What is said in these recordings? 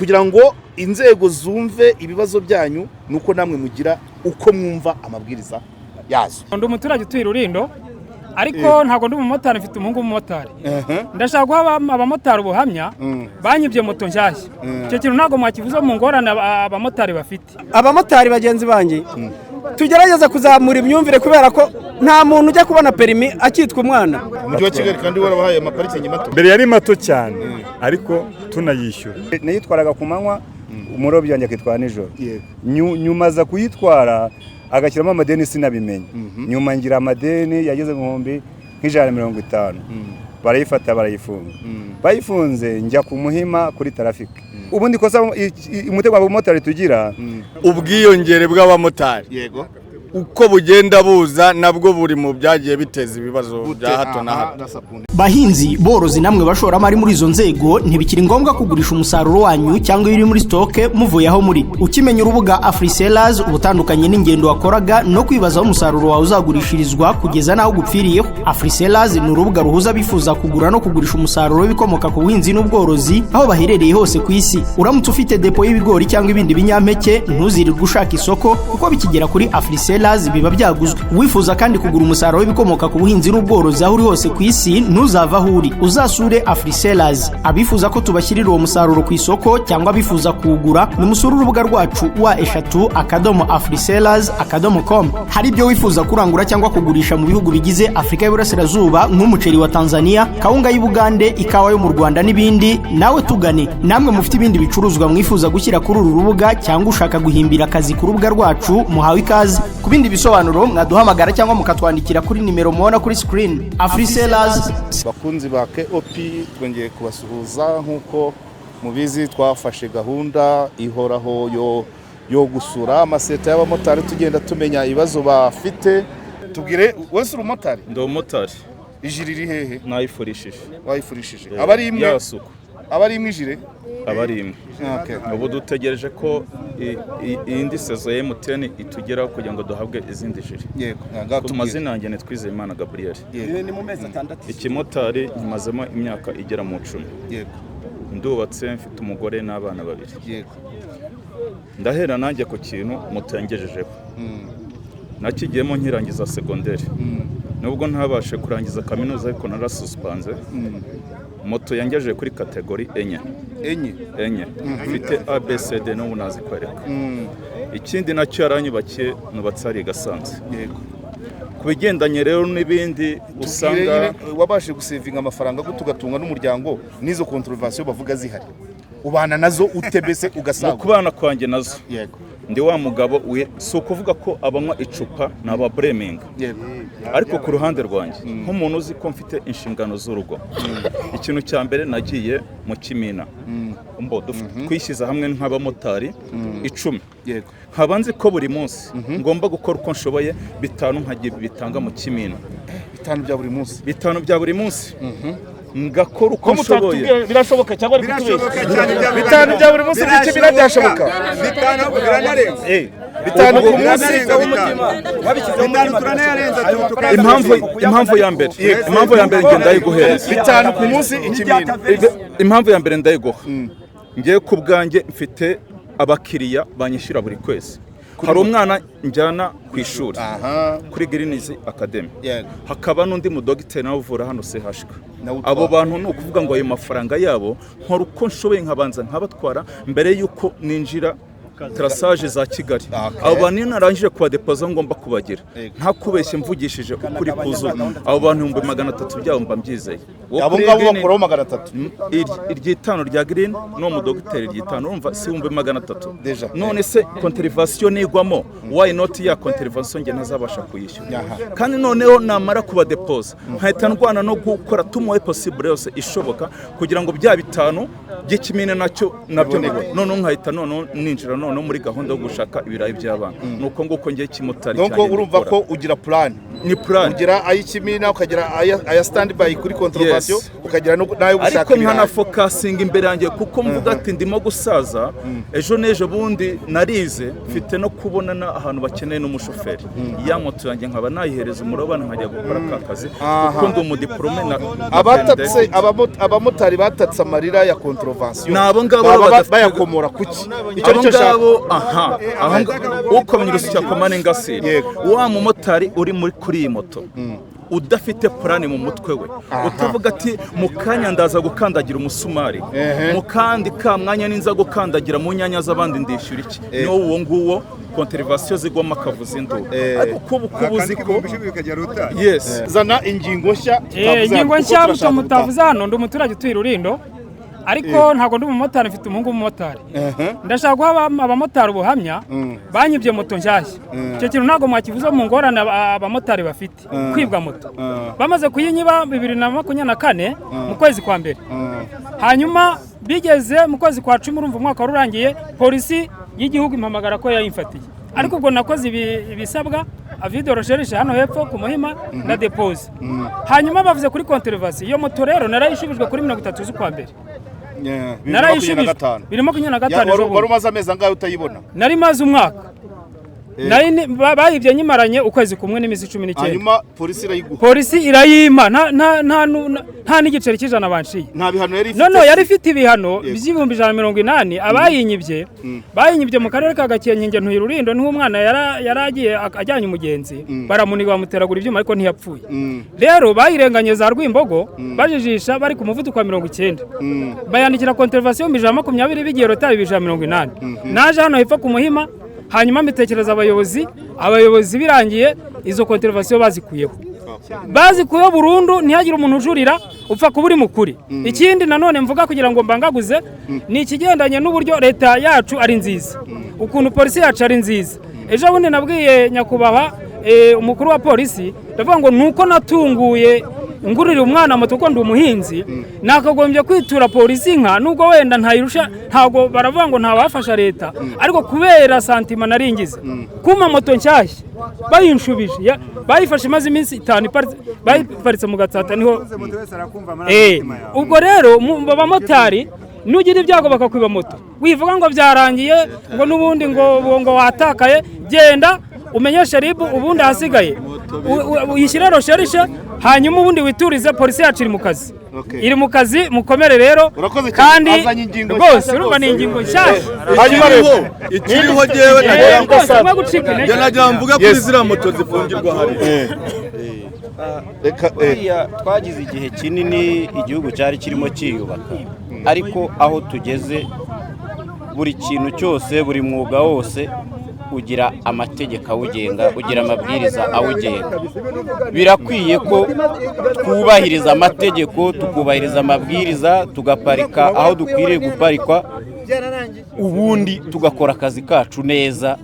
Kugira ngo inzego zumve ibibazo byanyu, nuko namwe mugira uko mwumva amabwiriza yazo. Ndi umuturage utuye Rurindo, ariko ntabwo ndi umumotari, mfite umuhungu w'umumotari. Ndashaka guha abamotari ubuhamya. Banyibye moto nshyashya. Icyo kintu ntabwo mwakivuze mu ngorane abamotari bafite. Abamotari bagenzi banjye, tugerageze kuzamura imyumvire, kubera ko nta muntu ujya kubona perimi akitwa umwana. Umujyi wa Kigali kandi warabahaye amaparikingi mato. Mbere yari mato cyane, ariko tunayishyura. Nayitwaraga ku manywa, umurobyi wanjye akitwara nijoro. Nyuma aza kuyitwara, agashyiramo amadeni, sinabimenya. Nyuma ngira amadeni yageze mu 150,000, barayifata barayifunga. Bayifunze, njya ku Muhima kuri traffic. Ubundi kosa umutego w'abamotari tugira. Ubwiyongere bw'abamotari uko bugenda buza, nabwo buri mu byagiye biteza ibibazo bya hato na hato. Bahinzi, borozi namwe bashoramari muri izo nzego, ntibikiri ngombwa kugurisha umusaruro wanyu cyangwa ibiri muri stock muvuye aho muri. Ukimenya urubuga Afriselas, ubutandukanye n'ingendo wakoraga no kwibaza aho umusaruro wawe uzagurishirizwa kugeza n'aho gupfiriyeho. Afriselas ni urubuga ruhuza abifuza kugura no kugurisha umusaruro w'ibikomoka ku buhinzi n'ubworozi aho baherereye hose ku isi. Uramutse ufite depo y'ibigori cyangwa ibindi binyampeke, ntuzirirwe ushaka isoko, kuko bikigera kuri Afriselas biba byaguzwe. Wifuza kandi kugura umusaruro w'ibikomoka ku buhinzi n'ubworozi aho uri hose ku isi, ntuzava aho uri, uzasure Afriselas. Abifuza ko tubashyirira uwo musaruro ku isoko cyangwa abifuza kuwugura, nimusure urubuga rwacu www.afriselas.com. Hari ibyo wifuza kurangura cyangwa kugurisha mu bihugu bigize Afurika y'Iburasirazuba, nk'umuceri wa Tanzania, kawunga y'Ubugande, ikawa yo mu Rwanda n'ibindi, nawe tugane. Namwe mufite ibindi bicuruzwa mwifuza gushyira kuri uru rubuga cyangwa ushaka guhimbira akazi ku rubuga rwacu, muhawe ikaze. Ku bindi bisobanuro mwaduhamagara cyangwa mukatwandikira kuri nimero mubona kuri screen. Afriselas. Bakunzi ba KOP, twongeye kubasuhuza. Nk'uko mubizi, twafashe gahunda ihoraho yo gusura amaseta y'abamotari, tugenda tumenya ibibazo bafite. Tubwire, wese uri umumotari? Ndi umumotari. Ijiri iri hehe? Nayifurishije. Wayifurishije? Aba ari imwe? Yasuku. Aba ari imwe ijire? Aba ari imwe. Ubu dutegereje ko iyindi saison ya MTN itugeraho kugira ngo duhabwe izindi jire. Ngaho Ku tubwire. mazina yanjye ni Twizeyimana Gabriel. Ni mu mezi 6. Ikimotari nkimazemo imyaka igera mu 10. Ndubatse, mfite umugore n'abana babiri. Ndahera nanjye ku kintu mutengejejeho. Nakigiyemo nkirangiza segonderi. Nubwo ntabashe kurangiza kaminuza, ariko narasusipanze. Moto yangejeje kuri catégorie enye. Enye? Enye. Mfite ABCD, n'ubu nazikwereka. Ikindi nacyo, yaranyubakiye, nubatse hari i Gasanze. Ku bigendanye rero n'ibindi usanga Tubwire nyine, wabashije gusevinga amafaranga gute, ugatunga n'umuryango, n'izo contravention bavuga zihari, ubana nazo ute mbese? Mu Ugasagura? Kubana kwanjye nazo, ndi wa mugabo we, si ukuvuga ko abanywa icupa ni ababureminga, ariko ku ruhande rwanjye nk'umuntu uzi ko mfite inshingano z'urugo, ikintu cya mbere nagiye mu kimina. Mbo twishyize hamwe nk'abamotari 10, nkaba nzi ko buri munsi ngomba gukora uko nshoboye 5 nkagira bitanga mu kimina. 5 bya buri munsi? 5 bya buri munsi, ngakora uko Ko nshoboye. mutatubwira, birashoboka cyangwa ari Birashoboka kutubeshya? cyane bya buri 5 bya buri munsi by'ikimina byashoboka? 5 biranarenze. 5 ku munsi? Biranarenga 5. 5 turanayarenza. Impamvu ya mbere ngenda ndayiguhereza. 5 ku munsi ikimina? Impamvu ya mbere ndayiguha: ngewe ku bwanjye mfite abakiriya banyishyura buri kwezi. Hari umwana njyana ku ishuri kuri Greens Academy, hakaba n'undi mudogiteri nawe uvura hano CHK. Nawe utwara. Abo bantu, ni ukuvuga ngo ayo mafaranga yabo nkora uko nshoboye nkabanza nkabatwara mbere y'uko ninjira traçage za Kigali. Abo bantu iyo narangije kubadepoza, ngomba kubagira, ntakubeshye, mvugishije ukuri kuzuye, abo bantu 300,000 byabo mba mbyizeye. Uwo Abo kuri ngabo Green- bakuraho 300? Iry'itanu rya Green n'uwo mudogiteri iry'itanu, urumva si 300,000? Déjà. None se contravention nigwamo, why not? Ya contravention njye ntazabasha kuyishyura. Kandi noneho namara kubadepoza, nkahita ndwana no gukora tumoye possible yose ishoboka kugira ngo bya 5 by'ikimina nacyo nabyo mbibone. Noneho nkahita noneho ninjira noneho. noneho muri gahunda yo gushaka ibirayi by'abana. Nuko nguko ngiye kimotari. Donc urumva ko ugira plan. Ni plan. Ugira ay'ikimina, ukagira aya stand by kuri contravention, ukagira n'ayo gushaka. Ariko nkana focusinga imbere yanjye, kuko mvuga ati ndimo gusaza, ejo n'ejo bundi narize, mfite no kubona ahantu bakeneye n'umushoferi. Ya moto yanjye nkaba nayihereza umurobana nkajya gukora ka kazi, kuko ndi umudiplome na abatatse abamotari batatse amarira ya contravention. Nabo ngabo bayakomora kuki? Icyo nicyo shaka. Aha ukomye urusyo akoma n'ingasire. Wa mumotari uri muri kuri iyi moto udafite plani mu mutwe we, utavuga ati mu kanya ndaza gukandagira umusumari, mu kandi ka mwanya ninza gukandagira mu nyanya z'abandi ndishyura iki, niwo uwo nguwo contravention zigwamo akavuza induru. Ariko kuba uzi ko yes zana ingingo nshya. Ingingo nshya mutavuze hano. Ndi umuturage utuye Rurindo, ariko ntabwo ndi umumotari, mfite umuhungu w'umumotari. Ndashaka guha abamotari ubuhamya banyibye moto nshyashya. Icyo kintu ntabwo mwakivuze mu ngorane abamotari bafite, kwibwa moto. Bamaze kuyinyiba 2024 mu kwezi kwa mbere, hanyuma bigeze mu kwezi kwa 10, urumva umwaka warurangiye, polisi y'igihugu impamagara ko yayimfatiye. Ariko ubwo nakoze ibisabwa, avido recherche hano hepfo ku Muhima na depose. Hanyuma bavuze kuri contravention, iyo moto rero narayishubijwe kuri 30 z'ukwa mbere. Narayishubijwe 2025. Wari umaze amezi angahe utayibona? Nari maze umwaka. Bayibye nyimaranye ukwezi kumwe n'imisi 19. Hanyuma polisi irayiguha? Polisi irayima, nta n'igiceri cy'ijana banciye. Nta bihano yari ifite? No, yari ifite ibihano by'ibihumbi 180. Abayinyibye bayinyibye mu karere ka Gakenke, nge ntuye Rurindo, niho umwana yaragiye ajyanye umugenzi, baramuniga bamuteragura ibyuma, ariko ntiyapfuye. Rero bayirenganye za Rwimbogo, bajijisha bari ku muvuduko wa 90, bayandikira contravention 120 bigiye rotari 180. Naje hano hepfo ku Muhima, hanyuma mbitekereza abayobozi birangiye izo contravention bazikuyeho burundu, ntihagire umuntu ujurira, upfa kuba uri mukuri. Ikindi nanone mvuga kugira ngo mbangaguze ni ikigendanye n'uburyo leta yacu ari nziza, ukuntu polisi yacu ari nziza. Ejo bundi nabwiye nyakubahwa umukuru wa polisi, ndavuga ngo nuko natunguye ngurira umwana moto kuko ndi umuhinzi, nakagombye kwitura polisi inka, nubwo wenda ntayirusha, ntabwo baravuga ngo ntawafasha leta, ariko kubera santima naringize kuma moto nshyashya bayinshubije, bayifashe imaze iminsi 5 bayiparitse mu Gatsata niho. Ubwo rero abamotari nugira ibyago bakakwiba moto, wivuga ngo byarangiye, ngo n'ubundi ngo watakaye, genda umenyeshe RIB, ubundi ahasigaye uyishyire recherche, hanyuma ubundi witurize. Polisi yacu iri mu kazi, iri mu kazi, mukomere rero. Kandi rwose urumva ni ingingo nshyashya. Hanyuma rero ikiriho jewe nagira mvuga kuri ziriya moto zifungirwa hariya. Buriya twagize igihe kinini igihugu cyari kirimo cyiyubaka, ariko aho tugeze buri kintu cyose, buri mwuga wose ugira amategeko awugenga, ugira amabwiriza awugenga. Birakwiye ko twubahiriza amategeko, tukubahiriza amabwiriza, tugaparika aho dukwiriye guparikwa, ubundi tugakora akazi kacu neza.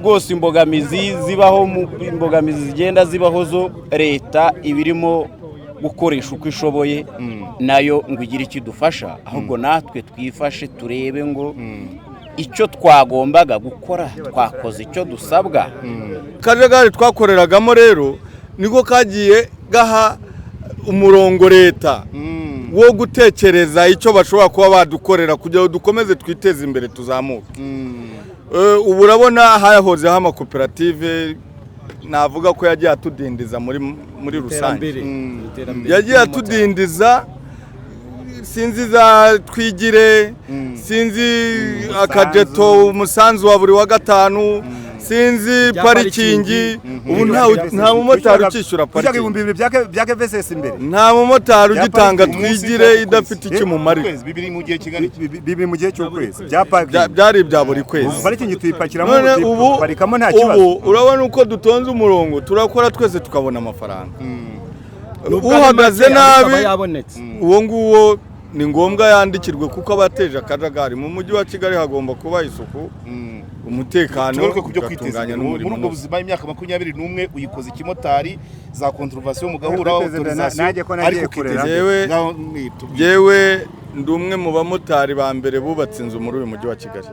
Rwose imbogamizi zibaho, imbogamizi zigenda zibaho zo leta ibirimo gukoresha uko ishoboye nayo ngo igire icyo idufasha, ahubwo natwe twifashe turebe ngo icyo twagombaga gukora twakoze icyo dusabwa. Akajagari twakoreragamo rero niko kagiye gaha umurongo leta wo gutekereza icyo bashobora kuba badukorera kugira ngo dukomeze twiteze imbere tuzamuke. Ubu urabona hahozeho amakoperative, navuga ko yagiye atudindiza muri rusange, yagiye atudindiza, sinzi za twigire, sinzi akajeto, umusanzu wa buri wa gatanu, sinzi parikingi. Ubu nta mumotari ukishyura parikingi, nta mumotari ugitanga twigire idafite icyo umumarira. Bibiri mu gihe cy'ukwezi byari ibya buri kwezi. Parikingi tuyipakiramo, tuyiparikamo nta kibazo. Ubu urabona uko dutonze umurongo, turakora twese tukabona amafaranga. Uhagaze nabi uwo nguwo Ni ngombwa yandikirwe kuko aba yateje akajagari mu mujyi wa Kigali. Hagomba kuba isuku, umutekano, Tugaruke ku byo kwiteza ugatunganya imbere muri n'umurimo ubwo unoze. buzima. Imyaka 21 uyikoze ikimotari, za contravention mugahura, Kwiteza imbere, autorisation, nanjye ko nagiye ariko kurera. ukiteza imbere. Ngaho tubwire. Yewe, ndi umwe mu bamotari ba mbere bubatse inzu muri uyu mujyi wa Kigali.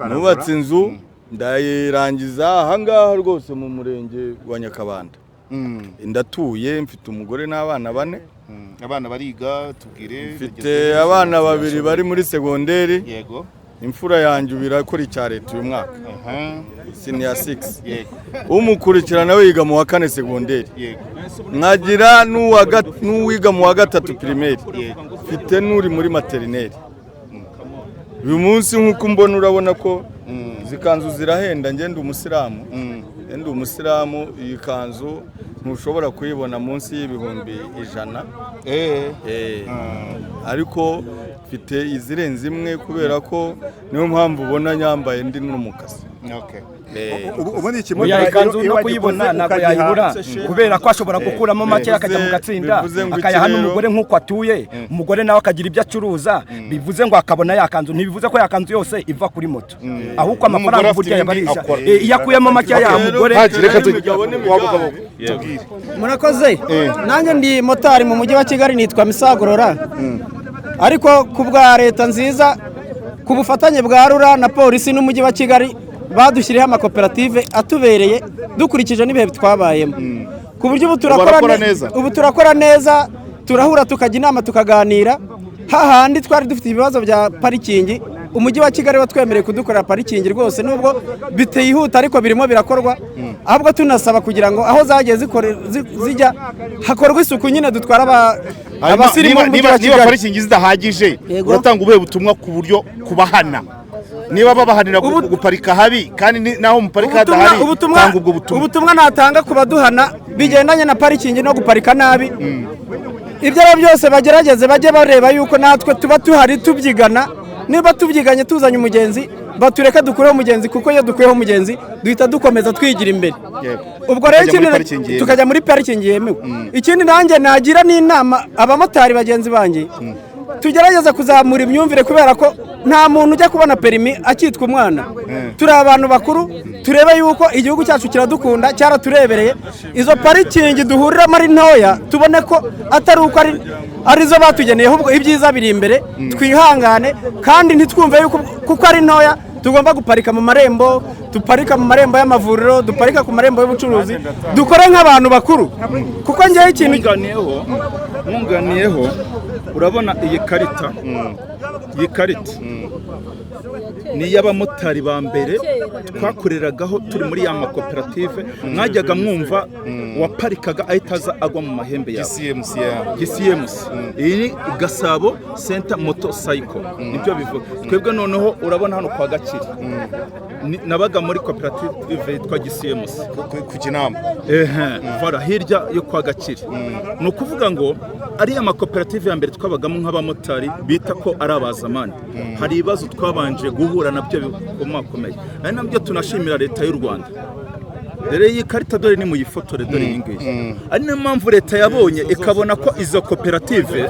Nubatse inzu ndayirangiza ahangaha rwose mu murenge wa Nyakabanda. Ndatuye, mfite umugore n'abana bane. Abana bariga? Tubwire. Mfite abana babiri bari muri segonderi. Imfura yanjye ubu irakora icya leta uyu mwaka, senior 6. Umukurikira nawe yiga mu wa kane segonderi. Nkagira n'uwiga mu wa gatatu primaire. Mfite n'uri muri maternelle. Uyu munsi nk'uko mbona, urabona ko izi kanzu zirahenda. Ngenda umusilamu, ngenda umusilamu, iyi kanzu ntushobora kuyibona munsi y'100,000. Ariko mfite izirenze imwe kubera ko niyo mpamvu ubona nyambaye ndi no mu kazi. Ubundi Oya, ikimotari ikanzu iyo no wagikoze kuyibona ntabwo ukagiha- yayibura, kubera ko ashobora gukuramo make akajya mu gatsinda, Bivuze ngo iki akayaha rero? n'umugore nk'uko atuye, umugore nawe akagira ibyo acuruza. Bivuze ngo akabona ya kanzu. Ntibivuze ko ya kanzu yose iva kuri moto, ahubwo N'umugore amafaranga afite burya ibindi yabarisha. akora. Iyo akuyemo make ya mugore. Haji, reka Imigabo n'imigambi. Wa mugabo, tubwire. Murakoze. Nanjye ndi motari mu mujyi wa Kigali, nitwa Misagorora. Ariko ku bwa leta nziza, ku bufatanye bwa RURA na polisi n'umujyi wa Kigali, badushyiriyeho amakoperative atubereye dukurikije n'ibihe twabayemo, ku buryo ubu turakora Barakora neza. Ubu turakora neza, turahura, tukajya inama, tukaganira. Hahandi twari dufite ibibazo bya parikingi, umujyi wa Kigali watwemereye kudukorera parikingi rwose, nubwo bitihuta ariko birimo birakorwa. Ahubwo tunasaba kugira ngo aho zagiye zijya hakorwe isuku nyine, dutwara Hanyuma, abasirimu niba mu mujyi niba wa niba Kigali. parikingi zidahagije, Yego. uratanga ubuhe butumwa ku buryo kubahana, niba babahanira guparika habi kandi naho muparika hadahari? Tanga ubwo butumwa. Ubutumwa natanga ku baduhana bigendanye na parikingi no guparika nabi, ibyo ari byo byose bagerageze bajye bareba yuko natwe tuba tuhari tubyigana. Niba tubyiganye tuzanye umugenzi, batureke dukureho umugenzi, kuko iyo dukuyeho umugenzi duhita dukomeza twigira imbere. Ubwo rero Tukajya muri ikindi parikingi yemewe. Tukajya muri parikingi yemewe. Ikindi nanjye nagira n'inama abamotari bagenzi banjye, tugerageza kuzamura imyumvire, kubera ko nta muntu ujya kubona perimi akitwa umwana. Turi abantu bakuru, turebe yuko igihugu cyacu kiradukunda, cyaraturebereye. Izo parikingi duhuriramo ari ntoya, tubone ko atari uko ari arizo batugeneye, ahubwo ibyiza biri imbere. Twihangane kandi ntitwumve yuko kuko ari ntoya tugomba guparika mu marembo. Duparika mu marembo y'amavuriro, duparika ku marembo y'ubucuruzi, dukore nk'abantu bakuru, kuko ngewe ikintu Nkunganiyeho, urabona iyi karita, iyi karita ni iy'abamotari ba mbere twakoreragaho turi muri ya makoperative mwajyaga mwumva, waparikaga ahita aza agwa mu mahembe yawe. GCMC ya. GCMC. Iyi ni Gasabo Center Motorcycle, nibyo bivuga. Twebwe noneho urabona hano kwa Gakire, nabaga muri koperative yitwa GCMC ku Kinamba. Ehe, voilà, hirya yo kwa Gakire. Ni ukuvuga ngo ariya makoperative ya mbere twabagamo nk'abamotari bita ko ari abazamani, hari ibibazo twabanje guhura nabyo bikomakomeye, ari nabyo tunashimira leta y'u Rwanda. Rero iyi karita dore ni muyifotore, dore iyi ngiyi. Ari niyo mpamvu leta yabonye ikabona ko izo koperative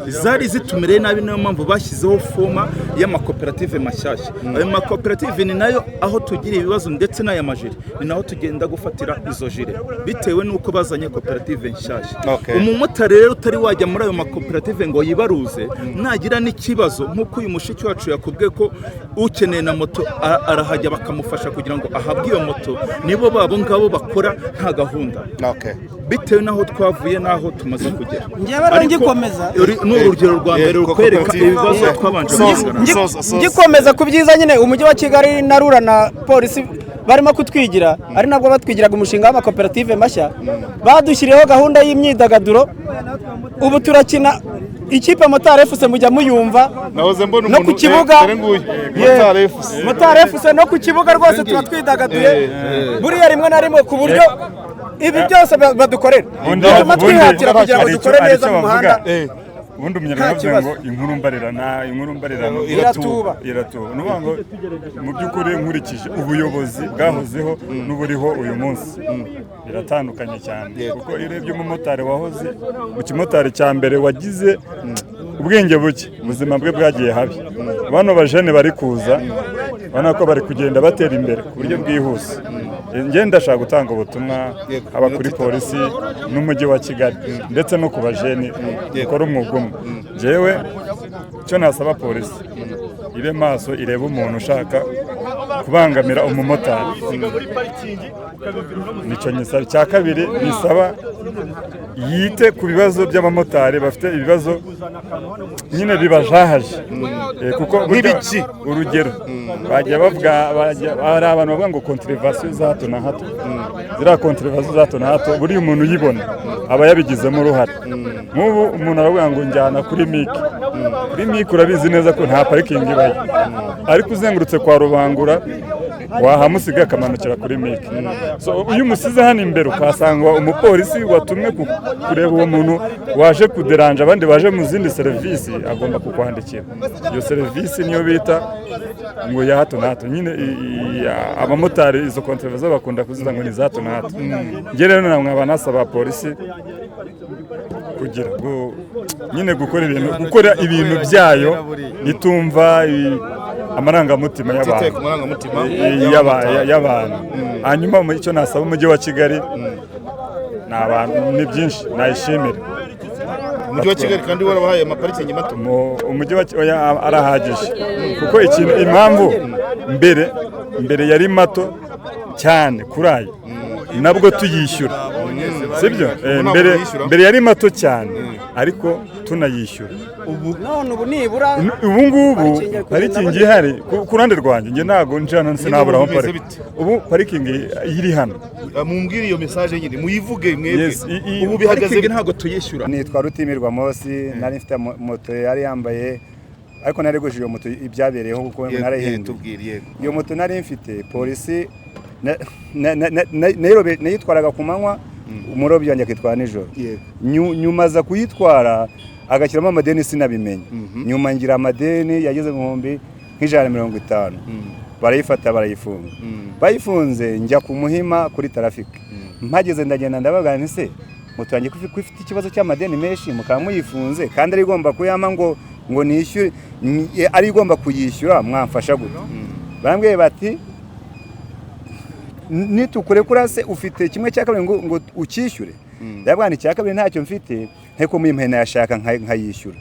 zari zitumereye nabi, niyo mpamvu bashyizeho foma y'amakoperative mashyashya. Ayo makoperative ni nayo aho tugira ibibazo, ndetse n'aya majire ni naho tugenda gufatira izo jire bitewe n'uko bazanye koperative nshyashya. Umumotari rero utari wajya muri ayo makoperative ngo yibaruze, nagira n'ikibazo nk'uko uyu mushiki wacu yakubwiye ko ukeneye na moto arahajya bakamufasha kugira ngo ahabwe iyo moto, nibo babo ngabo bakora nta gahunda bitewe n'aho twavuye n'aho tumaze kugera. Njyewe rero Ariko ngikomeza. ni urugero rwa mbere rukwereka ibibazo twabanje guhangana. Ngikomeza ku byiza nyine umujyi wa Kigali na RURA na polisi barimo kutwigira, ari nabwo batwigiraga umushinga w'amakoperative mashya, badushyiriyeho gahunda y'imyidagaduro. Ubu turakina ikipe Motari FC, mujya muyumva. Nahoze mbona No ku umuntu kibuga. dore nguyu. Yeah. Motari FC. Motari FC, no ku kibuga rwose tuba twidagaduye buriya rimwe na rimwe, ku buryo ibi byose badukorera bituma twihatira kugira ngo hari dukore hari neza icyo mu muhanda. bavuga. Ubundi Nta umunyarwanda avuze kibazo. ngo inkuru mbarirana, inkuru mbarirano Iratuba. Iratuba. Ni ukuvuga ngo mu by'ukuri, nkurikije ubuyobozi bwahozeho n'uburiho uyu munsi, biratandukanye cyane, kuko iyo urebye umumotari wahoze mu kimotari cya mbere wagize ubwenge buke, ubuzima bwe bwagiye habi. Bano bajene bari kuza, urabona ko bari kugenda batera imbere ku buryo bwihuse. Njye ndashaka gutanga ubutumwa haba kuri polisi n'umujyi wa Kigali ndetse no ku bajeni dukora umwuga umwe. Njyewe icyo nasaba polisi, ibe maso, irebe umuntu ushaka kubangamira umumotari. Nicyo nyisaba. Icya kabiri nisaba, yite ku bibazo by'abamotari bafite ibibazo nyine bibajahaje. Kuko burya, Nk'ibiki? urugero, bajya bavuga, hari abantu bavuga ngo contravention za hato na hato. Ziriya contravention za hato na hato, buriya umuntu uyibona aba yabigizemo uruhare. Nk'ubu umuntu aravuga ngo njyana kuri MIC. Kuri MIC urabizi neza ko nta parikingi ibayo, ariko uzengurutse kwa Rubangura wahamusiga akamanukira kuri MIC. So iyo umusize hano imbere, ukahasanga umupolisi watumwe kureba uwo muntu waje kuderanja abandi baje mu zindi serivisi, agomba kukwandikira. Iyo serivisi niyo bita ngo ya hato na hato nyine. Abamotari izo contravention bakunda kuzita ngo ni za hato na hato. Njye rero nkaba nasaba polisi kugira ngo nyine gukora ibintu byayo itumva amarangamutima Ititaye y'abantu. ku marangamutima Y'abantu. Hanyuma icyo nasaba umujyi wa Kigali ni abantu, ni byinshi nayishimira. Umujyi wa Kigali kandi warabahaye amaparikingi mato. Umujyi wa oya, arahagije, kuko ikintu, impamvu mbere yari mato cyane kuri ayo, nabwo tuyishyura, sibyo? Ubu ntabwo Mbere muyishyura? mbere yari mato cyane, ariko tunayishyura. None ubu nibura Ubu ngubu parikingi ari kugenda. Parikingi ihari ku ruhande rwanjye, njye ntabwo njana, sinabura aho Bimeze mparika. bite? Ubu parikingi iri hano. Mumbwire iyo message nyine, muyivuge mwebwe. Yes, Ubu bihagaze Parikingi bite? ntabwo tuyishyura. Nitwa Rutimirwa Mosi. Nari mfite moto yari yambaye, ariko narigujije iyo moto ibyabereyeho kuko narayihinduye. Tubwire, yego. Iyo moto nari mfite, polisi nayitwaraga ku manywa, umurobyi wanjye akitwara nijoro. Nyuma aza kuyitwara agashyiramo amadeni, sinabimenya. Nyuma ngira amadeni yageze mu 150,000, barayifata barayifunga. Bayifunze, njya ku Muhima kuri tarafike. Mpageze ndagenda ndababwira nti: "Se moto yanjye ko ifite ikibazo cy'amadeni menshi, mukaba muyifunze kandi ari igomba kuyampa ngo nishyure, ari igomba kuyishyura, mwamfasha gute?" Barambwiye bati: "Nitukurekura se ufite kimwe cya kabiri ngo ukishyure?" Ndabwira nti: "Icya kabiri ntacyo mfite, nteko muyimpe nayashaka nkayishyura."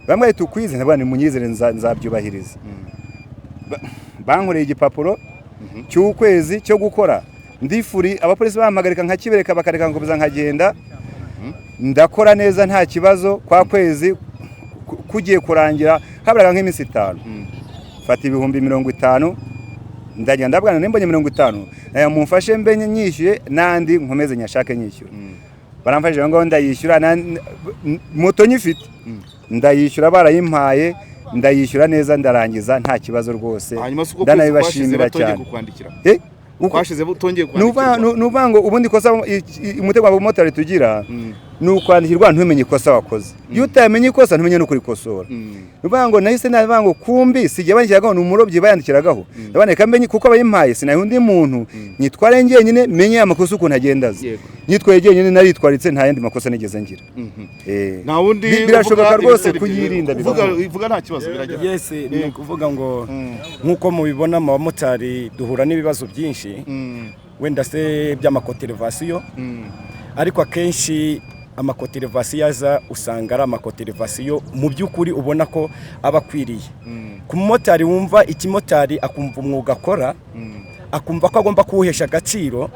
Bamwe tukwize, ndabwira nti: "Munyizere, nzabyubahiriza." Bankoreye igipapuro cy'ukwezi cyo gukora ndifuri. Abapolisi bampagarika nkakibereka, bakareka nkomeza nkagenda. Ndakora neza, nta kibazo. Kwa kwezi kugiye kurangira, haburaga nk'iminsi 5, fata 50,000, ndagenda ndabwana nimbonye 50 aya mumfashe mbe nyishyuye, n'andi nkomeze nyashake nyishyura. Baramfashije aho ngaho, ndayishyura. Moto nyifite, ndayishyura, barayimpaye, ndayishyura neza, ndarangiza nta kibazo rwose. Hanyuma si uko kwezi kwashize Ndanabibashimira batongeye cyane. kukwandikira? Eh? Kwashize utongeye Ni kwandikirwa? ukuvuga ngo ubundi ikosa umutego w'abamotari tugira ni ukwandikirwa ntumenye ikosa wakoze. Iyo utamenye ikosa, ntumenye no kurikosora. Ni ukuvuga ngo nahise navuga ngo kumbi si jye bandikiragaho, ni umurobyi bayandikiragaho. Ndabona reka mbenye, kuko abayimpaye sinaye undi muntu, nyitware njyenyine menye amakosa ukuntu agenda aza. Nyitwaye jyenyine, naritwaritse, nta yandi makosa nigeze ngira. Nta wundi Birashoboka uvuga rwose ibitari byo. kuyirinda, bibaho. Uvuga nta kibazo, biragera. Yes, ni ukuvuga ngo nk'uko mubibona, mu bamotari duhura n'ibibazo byinshi, wenda se by'amacontravention, ariko akenshi amacontravention aza usanga ari amacontravention mu by'ukuri ubona ko aba akwiriye ku mumotari wumva ikimotari, akumva umwuga akora, akumva ko agomba kuwuhesha agaciro.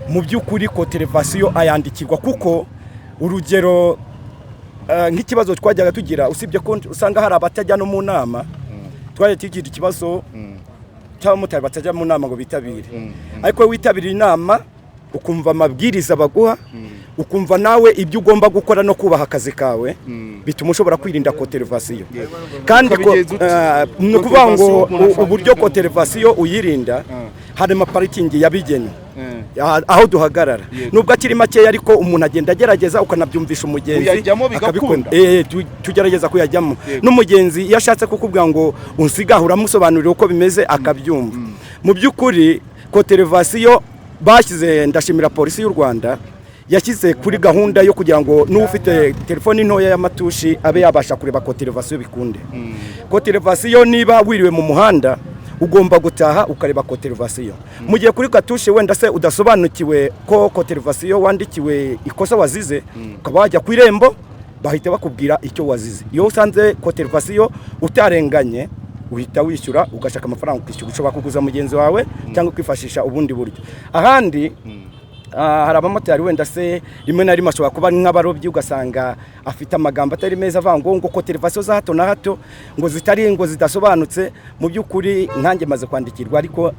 Mu by'ukuri contravention ayandikirwa, kuko urugero nk'ikibazo twajyaga tugira, usibye ko usanga hari abatajya no mu nama, twajya tugira ikibazo cy'abamotari batajya mu nama ngo bitabire. Ariko iyo witabiriye inama, ukumva amabwiriza baguha, ukumva nawe ibyo ugomba gukora no kubaha akazi kawe, bituma ushobora kwirinda contravention. Kandi Ukabigenza ute? Ni ukuvuga ngo Contravention umuntu uburyo contravention uyirinda, hari amaparikingi yabigenewe. Aho duhagarara nubwo akiri makeya, ariko umuntu agenda agerageza, ukanabyumvisha umugenzi Uyajyamo akabikunda. bigakunda? Tugerageza kuyajyamo. N'umugenzi iyo ashatse kukubwira ngo unsigaho, uramusobanurira uko bimeze akabyumva. Mu by'ukuri contravention bashyize, ndashimira Polisi y'u Rwanda yashyize kuri gahunda yo kugira ngo n'ufite telefoni ntoya y'amatushi abe yabasha kureba contravention bikunde. Contravention, niba wiriwe mu muhanda, ugomba gutaha ukareba contravention. Mu gihe kuri katushe wenda se udasobanukiwe ko contravention wandikiwe, ikosa wazize, ukaba wajya ku Irembo, bahita bakubwira icyo wazize. Iyo usanze contravention utarenganye, uhita wishyura, ugashaka amafaranga ukishyura. Ushobora kuguza mugenzi wawe cyangwa kwifashisha ubundi buryo. Ahandi hari abamotari wenda se rimwe na rimwe ashobora kuba ari nk'abarobyi, ugasanga afite amagambo atari meza, avuga ngo contravention za hato na hato, ngo zitari, ngo zidasobanutse. Mu by'ukuri nkanjye maze kwandikirwa, ariko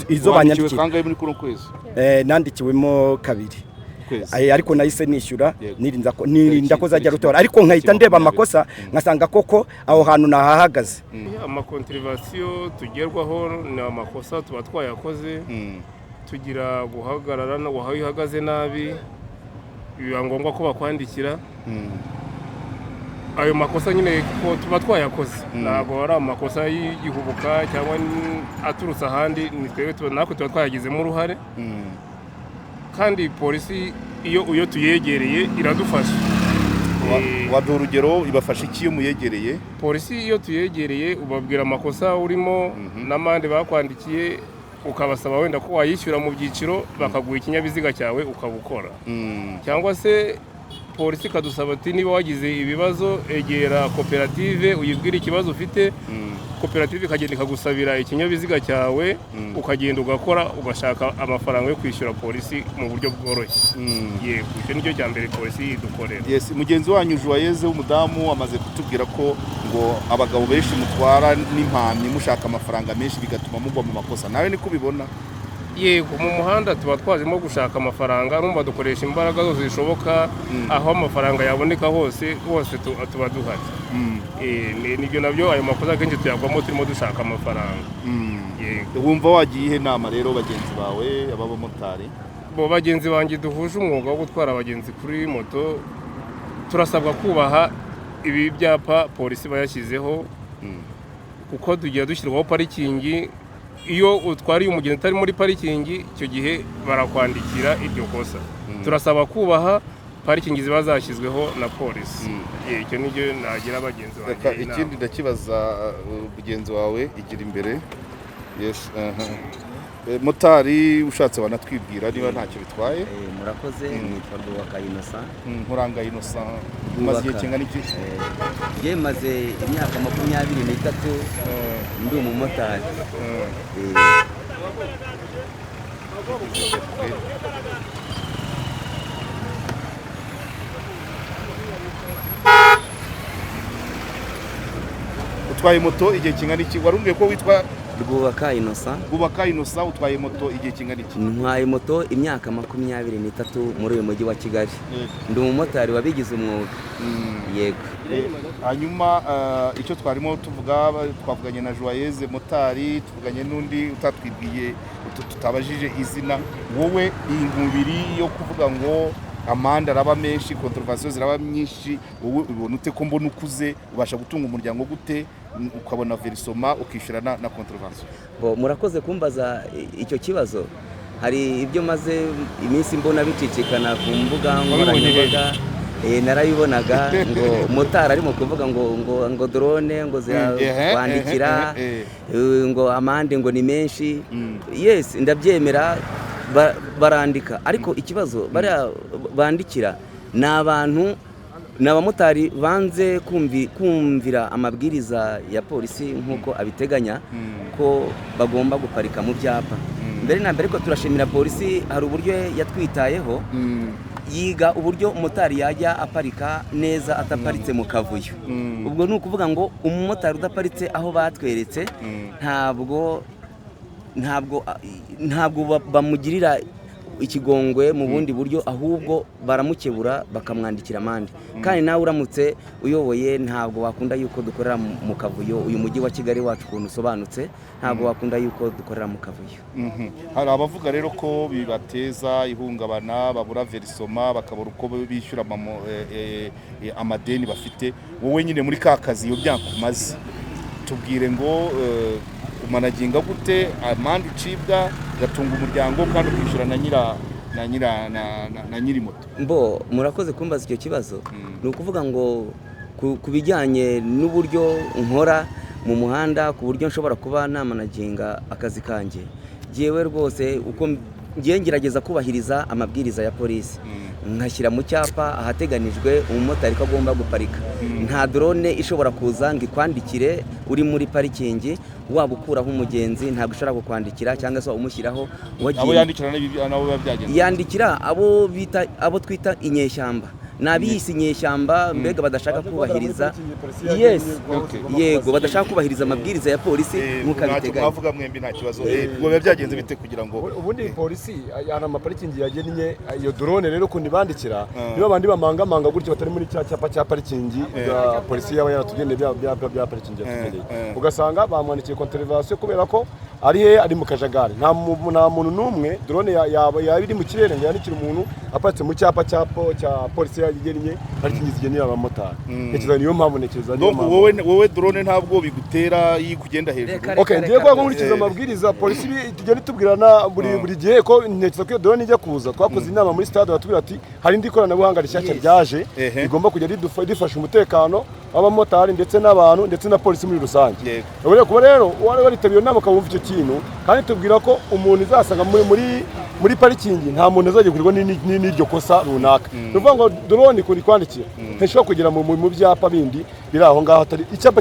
izo Wandikiwe banyandikira kangahe muri kuno kwezi? Nandikiwemo kabiri. Kwezi. Ariko nahise nishyura, nirinda ko zajya rutora, ariko nkahita ndeba amakosa nkasanga koko aho hantu nahahagaze. Amacontravention tugerwaho ni amakosa tuba twayakoze, tugira guhagarara no aho uhagaze nabi, biba ngombwa ko bakwandikira ayo makosa nyine kuko tuba twayakoze. Ntabwo ari amakosa y'igihubuka cyangwa aturutse ahandi, ni twebwe natwe tuba twayagizemo uruhare. Kandi polisi iyo tuyegereye iradufasha. Waduha urugero, ibafasha iki iyo muyegereye? Polisi iyo tuyegereye, ubabwira amakosa urimo n'amande bakwandikiye, ukabasaba wenda ko wayishyura mu byiciro, bakaguha ikinyabiziga cyawe ukabukora. Cyangwa se polisi ikadusaba ati: "Niba wagize ibibazo, egera koperative uyibwire ikibazo ufite." Koperative ikagenda ikagusabira ikinyabiziga cyawe, ukagenda ugakora, ugashaka amafaranga yo kwishyura polisi mu buryo bworoshye. Yego, icyo nicyo cya mbere polisi idukorera. Yes, mugenzi wanyu Joyeuse w'umudamu amaze kutubwira ko ngo abagabo benshi mutwara n'impamyi, mushaka amafaranga menshi, bigatuma mugwa mu makosa. Nawe niko ubibona? Yego, mu muhanda tuba twajemo gushaka amafaranga, urumva dukoresha imbaraga zose zishoboka, aho amafaranga yaboneka hose hose tuba duhari. Nibyo nabyo, ayo makosa akenshi tuyagwamo turimo dushaka amafaranga. Yego. Wumva wagiye ihe nama rero bagenzi bawe ab'abamotari? Bo bagenzi banjye duhuje umwuga wo gutwara abagenzi kuri moto, turasabwa kubaha ibi byapa polisi iba yashyizeho, kuko tugiye dushyirwaho parikingi. Iyo utwariye umugenzi utari muri parikingi, icyo gihe barakwandikira iryo kosa. Turasaba kubaha parikingi ziba zashyizweho na polisi. Icyo nicyo nagira bagenzi Reka banjye inama. Ikindi ndakibaza mugenzi wawe igira imbere. Yes, aha. Motari, ushatse wanatwibwira niba ntacyo bitwaye. Murakoze, nitwa Rwubaka Innocent. Nkuranga Innocent, umaze igihe kingana iki? Njye maze imyaka 23 ndi umumotari. Utwaye moto igihe kingana iki? Warumbwiye ko witwa Rwubaka Innocent. Rwubaka Innocent, utwaye moto igihe kingana iki? Ntwaye moto imyaka 23 muri uyu mujyi wa Kigali. Ndi umumotari wabigize umwuga. Yego. Hanyuma icyo twarimo tuvuga, twavuganye na Joyeuse motari, tuvuganye n'undi utatwibwiye, tutabajije izina. Wowe iyi nkubiri yo kuvuga ngo amande araba menshi, contravention ziraba nyinshi, wowe ubibona ute? Ko mbona ukuze, ubasha gutunga umuryango gute, ukabona versement, ukishyura na contravention? Bo, murakoze kumbaza icyo kibazo. Hari ibyo maze iminsi mbona bicicikana ku mbuga nkoranyambaga. Narabibonaga ngo motari arimo kuvuga ngo drone ngo zirakwandikira, ngo amande ngo ni menshi. Yes, ndabyemera, barandika, ariko ikibazo bariya bandikira ni abantu, ni abamotari banze kumvira amabwiriza ya polisi nk'uko abiteganya ko bagomba guparika mu byapa mbere na mbere. Ariko turashimira polisi, hari uburyo yatwitayeho, yiga uburyo umumotari yajya aparika neza ataparitse mu kavuyo. Ubwo ni ukuvuga ngo umumotari udaparitse aho batweretse, ntabwo bamugirira ikigongwe mu bundi buryo, ahubwo baramukebura bakamwandikira amande. Kandi nawe uramutse uyoboye ntabwo wakunda yuko dukorera mu kavuyo. Uyu mujyi wa Kigali wacu ukuntu usobanutse, ntabwo wakunda yuko dukorera mu kavuyo. Hari abavuga rero ko bibateza ihungabana, babura verisoma, bakabura uko bishyura amadeni bafite. Wowe nyine muri ka kazi iyo byakumaze, tubwire ngo umanaginga gute amande ucibwa, ugatunga umuryango kandi ukishyura na nyira na nyira na, na, na nyiri moto? Mbo murakoze kumbaza icyo kibazo. Ni ukuvuga ngo ku bijyanye n'uburyo nkora mu muhanda, ku buryo nshobora kuba namanaginga akazi kanjye, jyewe rwose uko ngiye ngerageza kubahiriza amabwiriza ya polisi, nkashyira mu cyapa ahateganijwe umumotari ko agomba guparika. Nta drone ishobora kuza ngo ikwandikire uri muri parikingi, waba ukuraho umugenzi ntabwo ishobora kukwandikira, cyangwa se umushyiraho wagiye. Abo yandikira nabo biba byagenze? Yandikira abo bita, abo twita inyeshyamba, ni abiyise inyeshyamba, mbega badashaka kubahiriza, yes, yego, badashaka kubahiriza amabwiriza ya polisi nk'uko Ntacyo abiteganya. mwavuga mwembi, nta kibazo. Ubwo biba byagenze bite kugira ngo Ubundi polisi hari amaparikingi yagennye. Iyo drone rero ukuntu ibandikira, niba abandi bamangamanga gutyo batari muri cya cyapa cya parikingi ya polisi yaba yaratugeneye, bya byapa bya parikingi yatugeneye, ugasanga bamwandikiye contravention kubera ko ari he, ari mu kajagari. Nta muntu n'umwe drone yaba iri mu kirere ngo yandikire umuntu aparitse mu cyapa cya polisi yagennye, parikingi zigeneye abamotari. Ntekereza niyo mpamvu, ntekereza niyo Donc mpamvu. wowe drone ntabwo bigutera iyo kugenda hejuru? Okay, ngiye kuba nkurikiza amabwiriza polisi tugenda itubwirana buri gihe, ko ntekereza ko iyo drone ijya kuza twakoze inama muri stade, batubwira ati hari indi koranabuhanga rishyashya ryaje rigomba kujya rifasha umutekano w'abamotari ndetse n'abantu ndetse na polisi muri rusange. Urabona kuba rero wari waritabiriye iyo nama ukabumva icyo kintu, kandi tubwira ko umuntu izasanga muri parikingi nta muntu azajya kurirwa n'iryo kosa runaka. Ni ukuvuga ngo drone ikunda ikwandikira ntishobora kugera mu byapa bindi biri aho ngaho, atari icyapa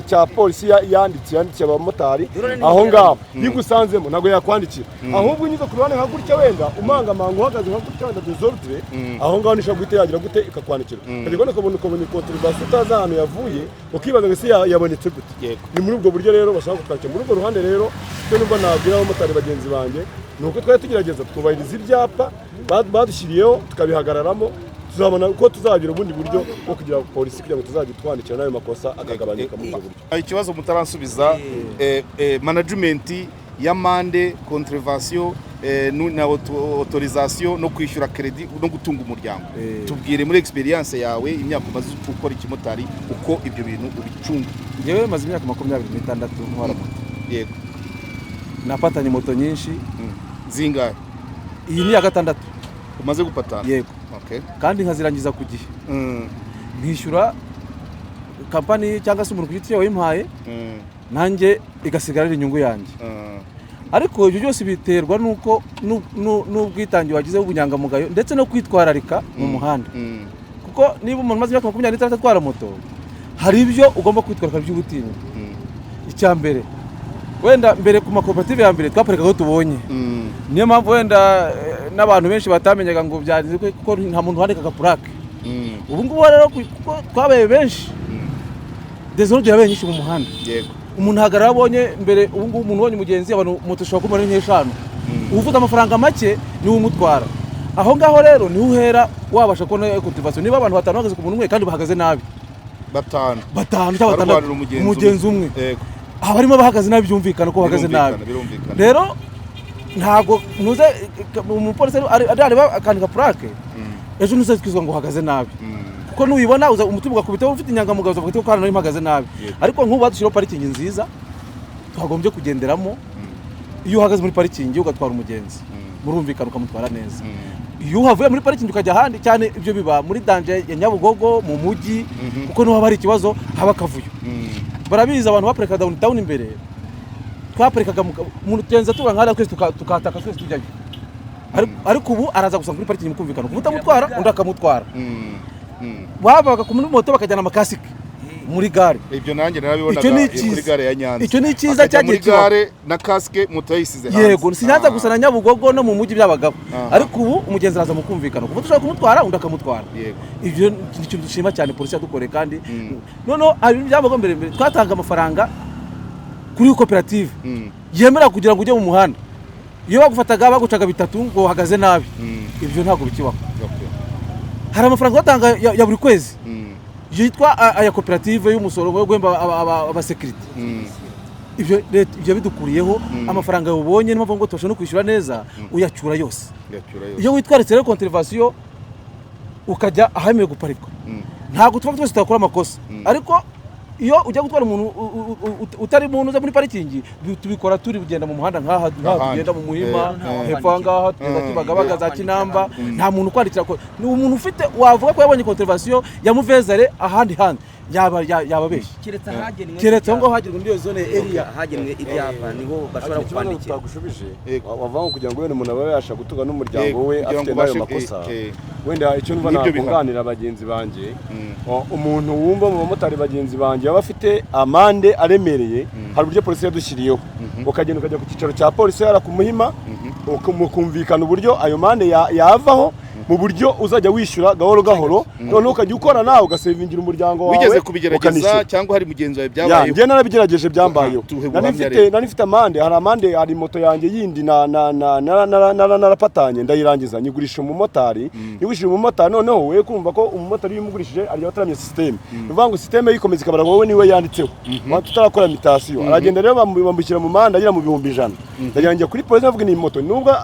cya polisi yandikiye abamotari aho ngaho. Iyo igusanzemo ntabwo yakwandikira, ahubwo unyuze ku ruhande nka gutya, wenda umangamanga uhagaze nka gutya, wenda désordre aho ngaho, nishobora guhita yagira gute ikakwandikira. Ukajya kubona ukabona contravention utazi ahantu yavuye, ukibaza ngo ese yabonetse gute? Ni muri ubwo buryo rero bashaka kutwakira muri urwo ruhande. Rero icyo nubwo nabwira abamotari bagenzi banjye ni uko twari tugerageza twubahiriza ibyapa badushyiriyeho, tukabihagararamo, tuzabona uko tuzagira ubundi buryo bwo kugira polisi kugira ngo tuzajye twandikira n'ayo makosa akagabanyuka muri ubwo buryo. Ikibazo mutaransubiza, management y'amande, contravention na autorisation no kwishyura credit no gutunga umuryango, tubwire muri experience yawe, imyaka umaze ukora ikimotari, uko ibyo bintu ubicunga. Njyewe maze imyaka 26 ntwara moto. Napatanye moto nyinshi. Zingahe? Iyi ni iya gatandatu. Umaze gupatana? Yego. Kandi nkazirangiza ku gihe, nkishyura kampani cyangwa se umuntu ku giti cye wayimpaye, nanjye igasigara ari inyungu yanjye. Ariko ibyo byose biterwa n'uko n'ubwitange wagize, w'ubunyangamugayo, ndetse no kwitwararika mu muhanda, kuko niba umuntu umaze imyaka 26 atwara moto, hari ibyo ugomba kwitwararika by'ubutinya. Icya mbere, wenda mbere ku makoperative ya mbere twaparikaga aho tubonye, niyo mpamvu wenda n'abantu benshi batamenyaga ngo byagenze, kuko nta muntu wandikaga purake. Ubu ngubu rero kuko twabaye benshi, désordre yabaye nyinshi mu muhanda. Umuntu ahagarara aho abonye mbere. Ubu ngubu umuntu ubonye umugenzi, abantu moto ishobora kumara nk'eshanu, ufite amafaranga make niwe umutwara. Aho ngaho rero niho uhera wabasha kubona contravention, niba abantu batanu bahagaze ku muntu umwe kandi bahagaze nabi. Batanu? Batanu cyangwa batandatu. Barwanira umugenzi. Umugenzi umwe. Haba harimo abahagaze nabi, byumvikana ko bahagaze nabi. Birumvikana. Rero ntabwo ntuze umupolisi areba akandika purake, ejo ntuzatwizwa ngo uhagaze nabi, kuko nuyibona uza umutima ugakubita, ufite inyangamugayo uzavuga ko hano nari mpagaze nabi. Ariko nk'ubu badushyiraho parikingi nziza twagombye kugenderamo. Iyo uhagaze muri parikingi ugatwara umugenzi, murumvikana, ukamutwara neza. Iyo uhavuye muri parikingi ukajya ahandi, cyane ibyo biba muri danger ya Nyabugogo mu mujyi, kuko niho haba hari ikibazo, haba akavuyo. Barabizi abantu baparika downtown imbere, twaparikaga umuntu tugenza tuba nk'hariya twese tukataka twese tujyayo. Ariko ubu araza gusa kuri parikingi mukumvikana, umutamutwara undi akamutwara. Babaga ku moto bakajyana amakasike muri gare. Ibyo nanjye narabibonaga. Icyo ni Muri icyiza. gare ya Nyanza. Icyo ni icyiza Akajya cyagiye muri kibaho. gare na kasike, moto yayisize hanze. Yego, si Nyanza gusa, na Nyabugogo no mu mujyi byabagaho. Ariko ubu umugenzi araza mukumvikana, kuko dushobora kumutwara undi akamutwara. Ibyo ni ikintu dushima cyane polisi yadukoreye. Kandi noneho hari ibintu byabaga mbere. Mbere twatanga amafaranga kuri koperative yemera kugira ngo ujye mu muhanda. Iyo bagufataga bagucaga 3 ngo uhagaze nabi, ibyo ntabwo bikibaho. Hari amafaranga batanga ya buri kwezi yitwa aya koperative y'umusoro wo guhemba abasekirite. Ibyo leta ibyo bidukuriyeho. Amafaranga ubonye niyo mpamvu ngo tubashe no kwishyura neza, uyacyura yose. Iyo witwaritse rero contravention ukajya ahemewe guparikwa, ntabwo tuba twese tutakora amakosa, ariko iyo ujya gutwara umuntu utari muntu uza muri parikingi, tubikora turi kugenda mu muhanda nk'aha tugenda mu Muhima hepfo aha ngaha, tugenda Kibagabaga za Kinamba, nta muntu ukwandikira ko ni umuntu ufite wavuga ko yabonye contravention ya Muvezare ahandi handi yaba benshi, keretse aho ngaho hagenwe muri iyo zone area hagenwe ibyapa niho bashobora kukwandikira. Utagushubije wavanga kugira ngo wenda umuntu abe yasha gutunga n'umuryango we afite n'ayo makosa. Wenda icyo numva nakunganira bagenzi banjye, umuntu wumva mu bamotari bagenzi banjye baba afite amande aremereye, hari uburyo polisi yadushyiriyeho, ukagenda ukajya ku cyicaro cya polisi yara ku Muhima, mukumvikana uburyo ayo mande yavaho mu buryo uzajya wishyura gahoro gahoro, noneho ukajya ukora nawe ugasevingira umuryango wawe. Wigeze kubigerageza cyangwa hari mugenzi wawe byabayeho? Njye narabigerageje, byambayeho. Nari mfite amande, hari amande, hari moto yanjye yindi narapatanye ndayirangiza nyigurisha umumotari, nyigurishije umumotari, noneho we kumva ko umumotari yimugurishije arya bataramye system, bivuga ngo system yikomeza ikabara wowe niwe yanditseho, tutarakora mutation, aragenda rero bambukira mu manda agira mu 100,000. Ndagira kuri polisi navuga ni moto nubwo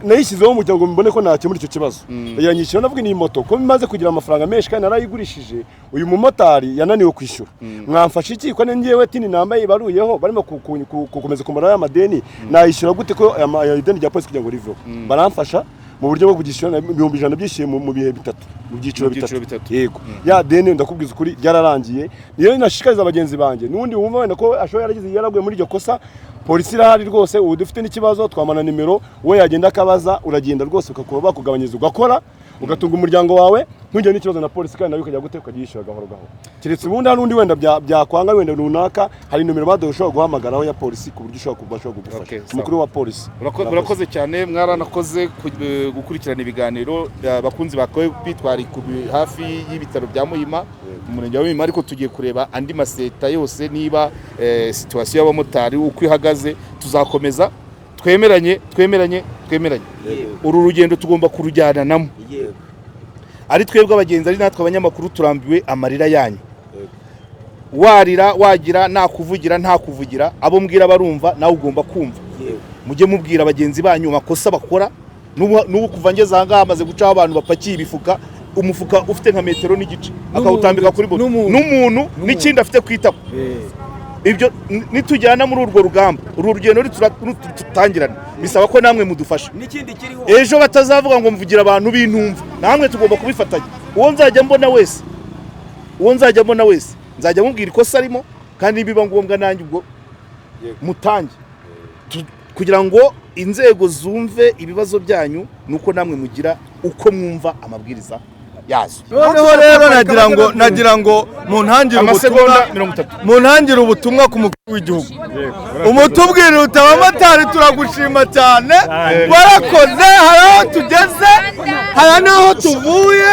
nayishyizeho kugira ngo mbone ko nakemura icyo kibazo, ndagira nyishyura navuga ni moto ko bimaze kugira amafaranga menshi kandi narayigurishije, uyu mumotari yananiwe kwishyura, mwamfasha iki ko ngewe tini nambaye ibaruyeho barimo gukomeza kumara aya madeni, nayishyura gute ko ideni rya polisi kugira ngo riveho? Baramfasha mu buryo bwo kugishyura 100,000 byishyuye mu bihe bitatu, mu byiciro bitatu. Yego, ya deni ndakubwiza ukuri ryararangiye. Niyo nashishikariza bagenzi banjye n'undi wumva wenda ko ashobora yaragize yaraguye muri iryo kosa, polisi irahari rwose, ubu dufite n'ikibazo twamana nimero, we yagenda akabaza, uragenda rwose ukakuba bakugabanyiriza ugakora ugatunga umuryango wawe, ntugire n'ikibazo na polisi, kandi nawe ukajya gute ukajya gahoro gahoro. Keretse ubundi hari undi wenda byakwanga wenda runaka, hari nimero baduha ushobora guhamagaraho ya polisi ku buryo ushobora kubasha kugufasha. Umukuru wa polisi. Urakoze cyane, mwaranakoze gukurikirana ibiganiro abakunzi bakoye bitwari hafi y'ibitaro bya Muhima mu murenge wa Muhima, ariko tugiye kureba andi maseta yose niba situation y'abamotari uko ihagaze. Tuzakomeza twemeranye twemeranye twemeranye, uru rugendo tugomba kurujyana namo, ari twebwe abagenzi ari natwe abanyamakuru turambiwe amarira yanyu. Warira wagira nakuvugira ntakuvugira, abo mbwira barumva nawe ugomba kumva. Mujye mubwira abagenzi banyu amakosa bakora. N'ubu kuva ngeze aha ngaha amaze gucaho abantu bapakiye ibifuka, umufuka ufite nka metero n'igice akawutambika kuri moto n'umuntu n'ikindi afite kwitako. Ibyo nitujyana muri urwo rugamba, uru rugendo tutangirana, bisaba ko namwe mudufasha. Ejo batazavuga ngo mvugira abantu bintumva, namwe tugomba kubifatanya. Uwo nzajya mbona wese, uwo nzajya mbona wese nzajya mubwira ikosa arimo, kandi biba ngombwa nanjye ubwo mutange kugira ngo inzego zumve ibibazo byanyu, nuko namwe mugira uko mwumva amabwiriza yazo. Noneho rero nagira ngo muntangire ubutumwa ku mukuru w'igihugu, umutubwire uti abamotari turagushima cyane, warakoze, hari aho tugeze, hari n'aho tuvuye,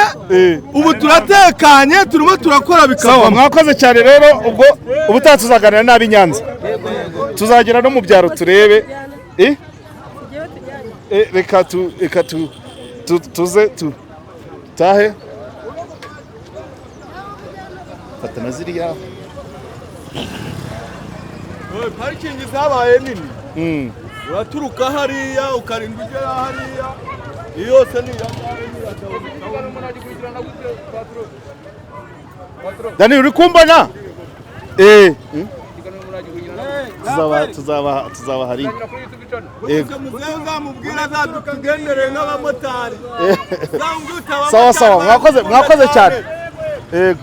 ubu turatekanye, turimo turakora bikavamo. Mwakoze cyane rero, ubwo ubutaha tuzaganira n'ab'i Nyanza, tuzagera no mu byaro turebe. Reka tuze tahe fata na ziriya parikingi zabaye nini, uraturuka hariya ukarinda ugera hariya, iyo yose ni iya. Dani uri kumbona? Tuzaba hari. Yego. Muzamubwira azadutugendere nk'abamotari. Sawa sawa, mwakoze cyane. Yego.